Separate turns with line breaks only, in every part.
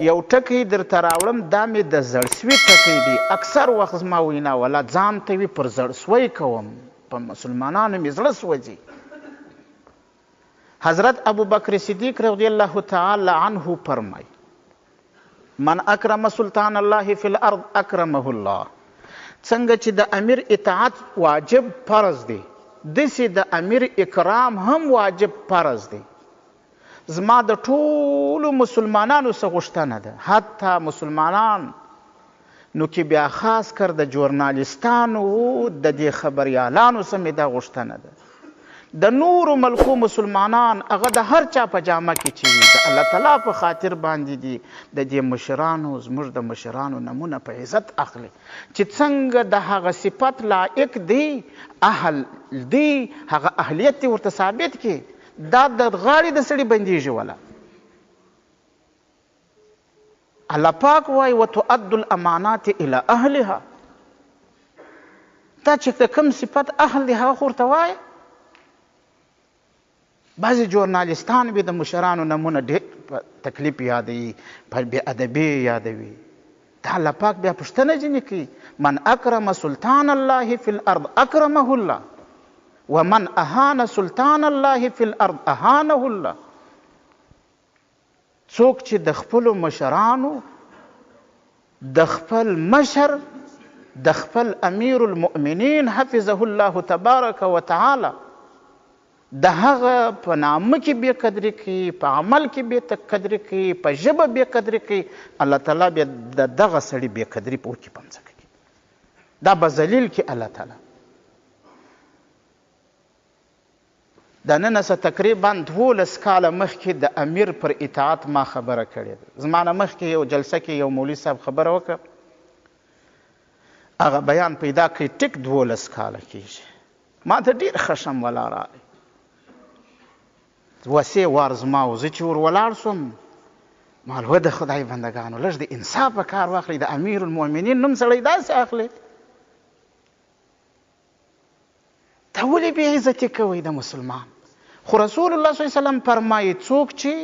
یو ټکی درته راوړم، دا مې د زړسوي ټکی دی. اکثر وخت زما وینا ولا ځان ته وي، پر زړسوی کوم، په مسلمانانو مې زړه سوځي. حضرت ابوبکر صدیق رضی الله تعالی عنه فرمای، من اکرم سلطان الله فی الارض اکرمه الله. څنګه چې د امیر اطاعت واجب فرض دی، داسې د امیر اکرام هم واجب فرض دی. زما د ټولو مسلمانانو څخه غوښتنه ده، حتی مسلمانان نو کې بیا خاص کر د جورنالیستانو، د دې خبریالانو څخه مې دا غوښتنه ده، د نورو ملکو مسلمانان هغه د هر چا په جامه کې چې وي، د الله تعالی په خاطر باندې دي د دې مشرانو، زموږ د مشرانو نمونه په عزت اخلي، چې څنګه د هغه صفت لایق دی، اهل دی، هغه اهلیت دې ورته ثابت کړي. دا د غاړې د سړي بندیږي ولا. الله پاک وای وتؤد الامانات الى اهلها. دا چې د کوم صفت اهل دی هغه خو ورته وایه. بعضې ژورنالیستان به د مشرانو نمونه ډېر په تکلیف یادوي، په بې ادبي یادوي. دا الله پاک بیا پوښتنه ځینې کوي، من اکرم سلطان الله فی الارض اکرمه الله ومن اهان سلطان الله فی الارض اهانه الله. څوک چې د خپلو مشرانو، د خپل مشر، د خپل امیر المؤمنین حفظه الله تبارک وتعالی د هغه په نامه کې بې قدري کوي، په عمل کې بې قدري کوي، په ژبه بې قدري کوي، الله تعالی بیا د دغه سړي بې قدري په وکړي په مځکه کې، دا به ذلیل کړي الله تعالی. د ننه څه تقریبا 12 کاله مخکې د امیر پر اطاعت ما خبره کړې ده. زما نه مخکې یو جلسه کې یو مولوي صاحب خبره وکړه، هغه بیان پیدا کړي ټیک 12 کاله کېږي. ما ته ډېر خشم ولا راغی، وسې وار زما و، زه چې ور ولاړ شوم مال و د خدای بندګانو لږ د انصاف په کار واخلئ، د امیر المؤمنین نوم سړی داسې اخلي، ته ولې بې عزتي کوئ د مسلمان؟ خو رسول الله صلی الله علیه وسلم فرمایي، څوک چې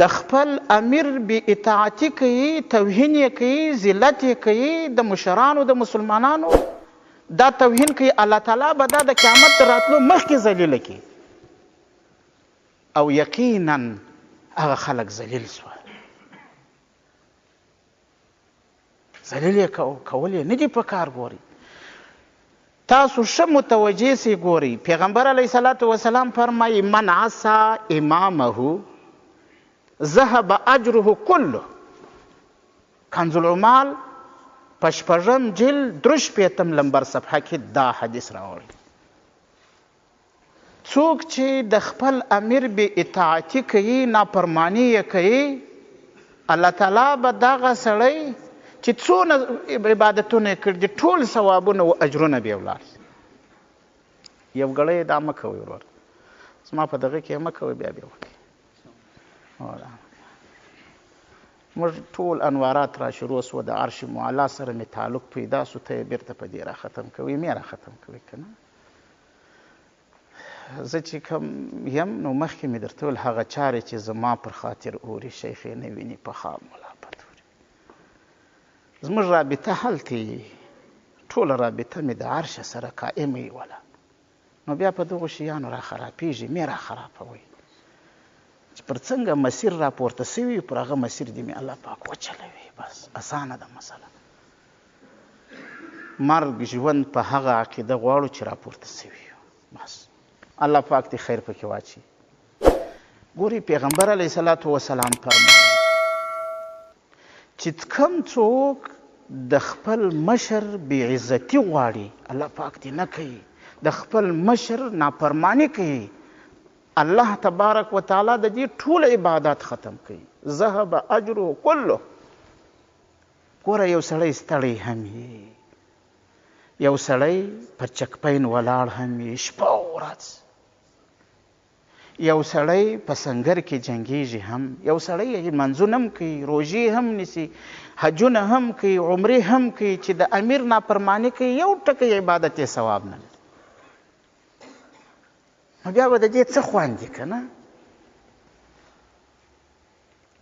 د خپل امیر بې اطاعتي کوي، توهین یې کوي، ذلت یې کوي، د مشرانو د مسلمانانو دا توهین کوي، الله تعالی به دا د قیامت تر راتلو مخکې ذلیل کړي، او یقینا هغه خلک ذلیل شول. ذلیل یې کول یې نه دي په کار. ګورئ تاسو ښه متوجه سئ، ګورئ پیغمبر علیه الصلاة والسلام فرمایي، من عصا امامه ذهب اجره كله. کنز العمال په شپږم جلد 63 لمبر صفحه کې دا حدیث راوړی. څوک چې د خپل امیر بې اطاعتي کوي، نافرماني یې کوي، الله تعالی به دغه سړی چې څونه عبادتونه یې کړي دي، ټول ثوابونه او اجرونه به یې ولاړ شي. یو ګړی دا مه کوئ ورور، زما په دغه کې مه کوئ، بیا به وکړئ. موږ ټول انوارات را شروع سوه، د عرش معلا سره مې تعلق پیدا سو، ته یې بېرته په دې را ختم کوي، مې را ختم کوي که نه؟ زه چې کوم یم نو مخکې مې درته وویل، هغه چارې چې زما پر خاطر اوري، شیخ یې نه ویني په خام ولا په توري. زموږ رابطه هلته وي، ټوله رابطه مې د عرش سره قائمه وي ولا، نو بیا په دغو شیانو را خرابېږي، مې را خرابوي چې پر څنګه مسیر را پورته سوي، پر هغه مسیر دې مې الله پاک وچلوي. بس اسانه ده مسله. مرګ ژوند په هغه عقیده غواړو چې راپورته سوي یو، بس الله پاک دې خیر پکې واچي. ګوري پیغمبر علیه الصلاة والسلام فرمایي چې کوم څوک د خپل مشر بې عزتي غواړي، الله پاک دې نه کوي، د خپل مشر نافرماني کوي، الله تبارک وتعالی د دې ټول عبادت ختم کوي، ذهب اجره كله. ګوره یو سړی ستړی هم وي، یو سړی پر چکپین ولاړ هم وي شپه او ورځ، یو سړی په سنګر کې جنګیږي هم، یو سړی لمونځونه هم کوي، روژې هم نیسي، حجونه هم کوي، عمرې هم کوي، چې د امیر نافرماني کوي، یو ټکی عبادت یې ثواب نه لري. نو بیا به د دې څه خوند دی که نه؟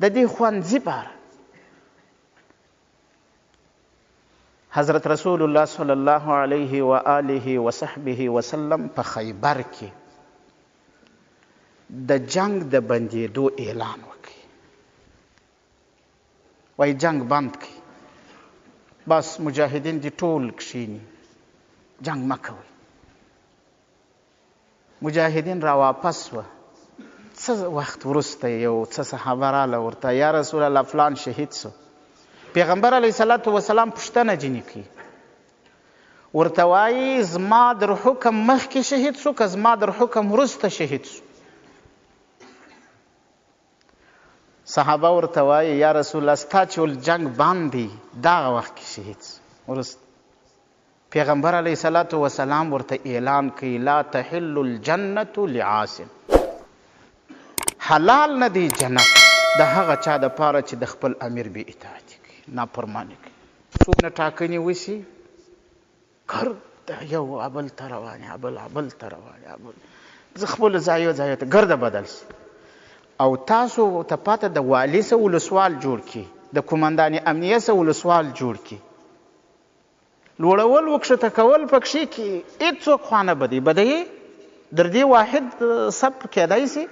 د دې ښوونځي پاره حضرت رسول الله صلی الله علیه و آله و صحبه وسلم په خیبر کې د جنگ د بندیدو اعلان وکړ. وای جنگ بند کړئ، بس مجاهدین دې ټول کښیني، جنگ مه کوئ. مجاهدین را واپس سوه، څه وخت وروسته یو څه صحابه راله ورته، یا رسول الله فلان شهید سو. پیغمبر علیه الصلاة والسلام پوښتنه ځینې کوي، ورته وایي زما در حکم مخکې شهید سو که زما در حکم وروسته شهید سو؟ صحابه ورته وایي یا رسول الله ستا چې ول جنګ بند دی دغه وخت کې شهید سو وروسته. پیغمبر علیه الصلاة والسلام ورته اعلان کوي لا تحل الجنة لعاص، حلال نه دی جنت د هغه چا د پاره چې د خپل امیر بې اطاعتي کوي، نافرماني کوي. څونه ټاکنې وشي ګرد یو ابل ته روان ابل ابل ته روان ابل زه خپل ځایو ځایو ته ګرده بدل شي او تاسو ته پاته د والي سه ولسوال جوړ کی، د قومندان امنیه سه ولسوال جوړ کی، لوړول وکښته کول پکښې کې هیڅوک خوا نه بدوي، بدوي در دې واحد سب کېدای شي،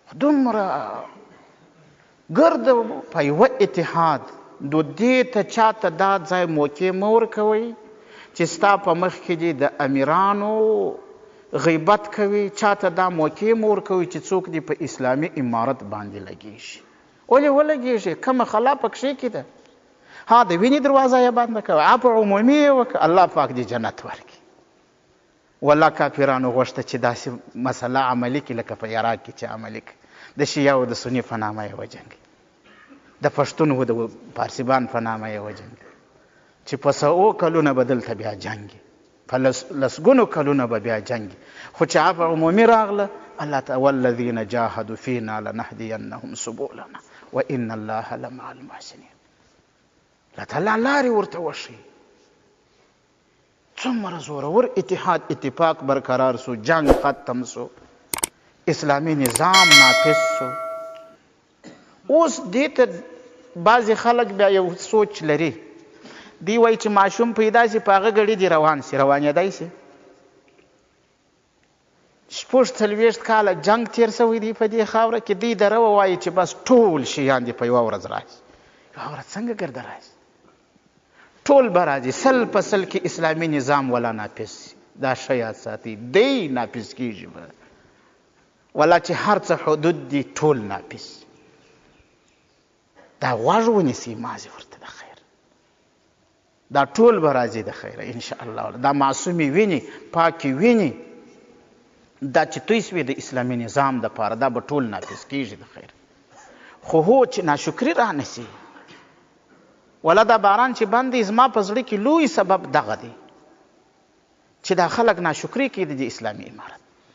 خو دومره ګرد په یوه اتحاد نو دې ته چاته دا ځای موقع مه ورکوئ چې ستا په مخ کې دې د امیرانو غیبت کوي، چاته دا موقع مه ورکوئ چې څوک دې په اسلامي امارت باندې لګېږي. ولې ولګېږي؟ کومه خلا پکښې کې ده؟ ها د وینې دروازه یې بنده کړه، عفو عمومي یې وکړه، الله پاک دې جنت ورکړي. والله کافرانو غوښته چې داسې مسله عملي کړي لکه په عراق کې چې عملي کړي، د شیعه او د سني په نامه یې وجنګي، د پښتون او د پارسیبان په نامه یې وجنګي، چې په سوو کلونه به دلته بیا جنګي، په لسګونو کلونه به بیا جنګي. خو چې عفو عمومي راغله، الله تعالی والذین جاهدوا فینا لنهدینهم سبلنا وان الله لمع المحسنین. الله تعالی لارې ورته وښیي. څومره زورور اتحاد اتفاق برقرار سو، جنگ ختم سو، اسلامي نظام نافذ سو. اوس دې ته بعضې خلک بیا یو سوچ لري، دی وایي چې ماشوم پیدا شي په هغه ګړي دې روان شي، روانېدای شي؟ 46 کاله جنګ تیر شوی دی په دې خاوره کې، دوی دره وایي چې بس ټول شیان دې په یوه ورځ راشي. یوه ورځ څنګه ګرده راشي؟ ټول به راځي، 100% کې اسلامي نظام ولا نافذ شي. دا ښه یاد ساتئ، دی نافذ کېږي به، ولا چې هر څه حدود دي ټول نافذ شي. دا غوږ ونیسئ مازې ورته د خیر، دا ټول به راځي د خیره ان شاء الله. دا معصومې وینې، پاکې وینې، دا چې توی سوې د اسلامي نظام دپاره، دا به ټول نافذ کېږي د خیر. خو هو چې ناشکري رانه سي، ولا دا باران چې بند دی زما په زړه کې لوی سبب دغه دی چې دا خلک ناشکري کوي د اسلامي امارت.